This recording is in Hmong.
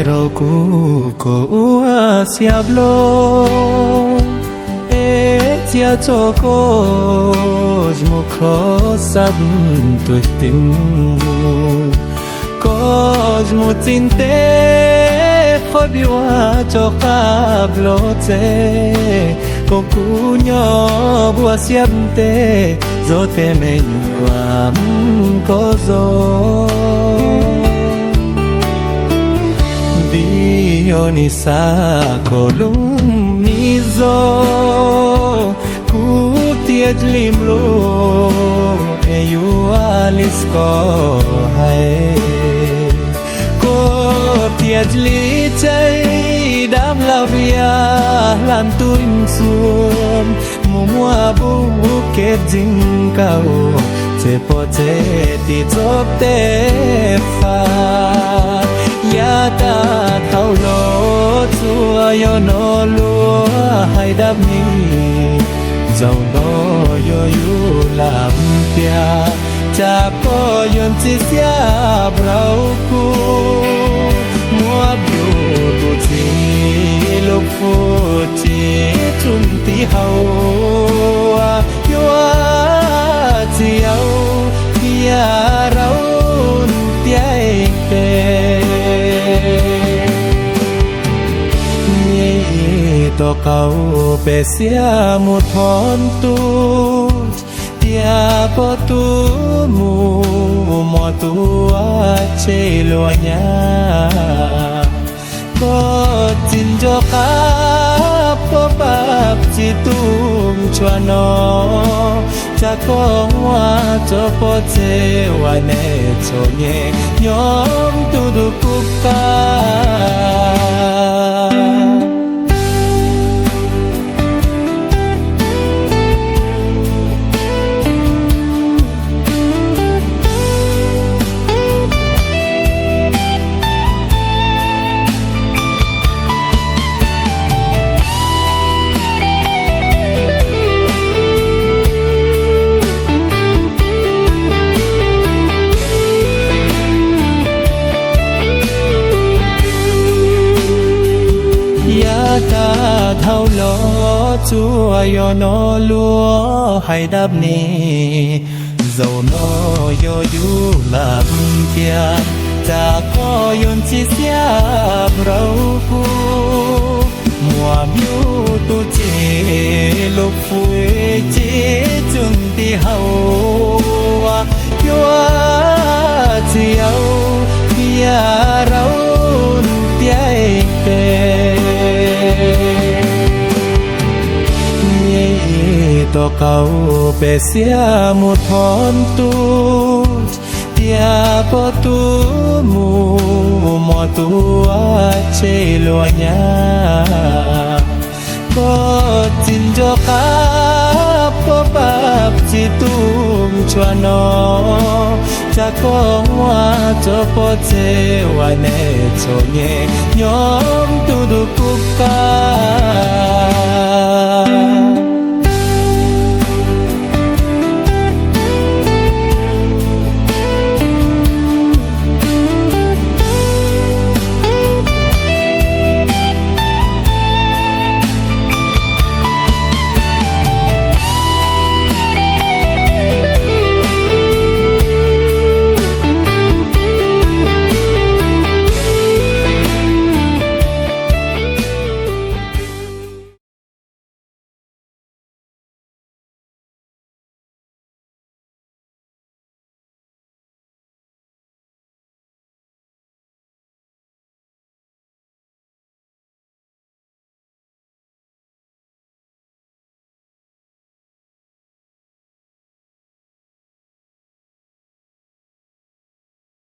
rau kuv kom ua xiab loj, es txia tso koj mus kho xab tus tim, koj mus txi ntev qhov vim ua rov qab los txeg, kom kuv nyob ua xiab tes zov tej me nyuam koj zov. Vim yog nim xav koj lub me zog, kuv thiaj li mloog es yuav li koj hais, koj thiaj li tseem dab la vias hla ntuj xua, mus muab bub kev ntxeev kaus, ces pov tseg tim txoj kev faj. Yav tag dhau los tsuas yog no luag hais dab neeg, zaum no yog yus lam tiag, cas koj yuav ntxi xiab rau kuv, muab yus tus txiv lub fwj tsis tsum nti hau, yuav txiv yau yam rau ntiaj teb. Nyiam tom qab peb xiab mus thoob ntuj, tias pog tub mus muaj tus tseb luag nyab, koj tsis nco qab pog pab txiv tub tshua no, cas koj muab tso pov tseg ua neej txom nyem nyob tu tus kub qab. Yav tag dhau los tsuas yog no luag hais dab neeg, zaum no yog yus lam tiag, cas koj yuav ntxi xiab rau kuv, muab yus tus txiv lub fwj tsis tsum nti hau, yuav txiv yau yam rau ntiaj teb. Nyiam tom qab peb xiab mus thoob ntuj, tias pog tub mus muaj tus tseb luag nyab, koj tsis nco qab pog pab txiv tub tshua no, cas koj muab tso pov tseg ua neej txom nyem nyob tu tus kub qab.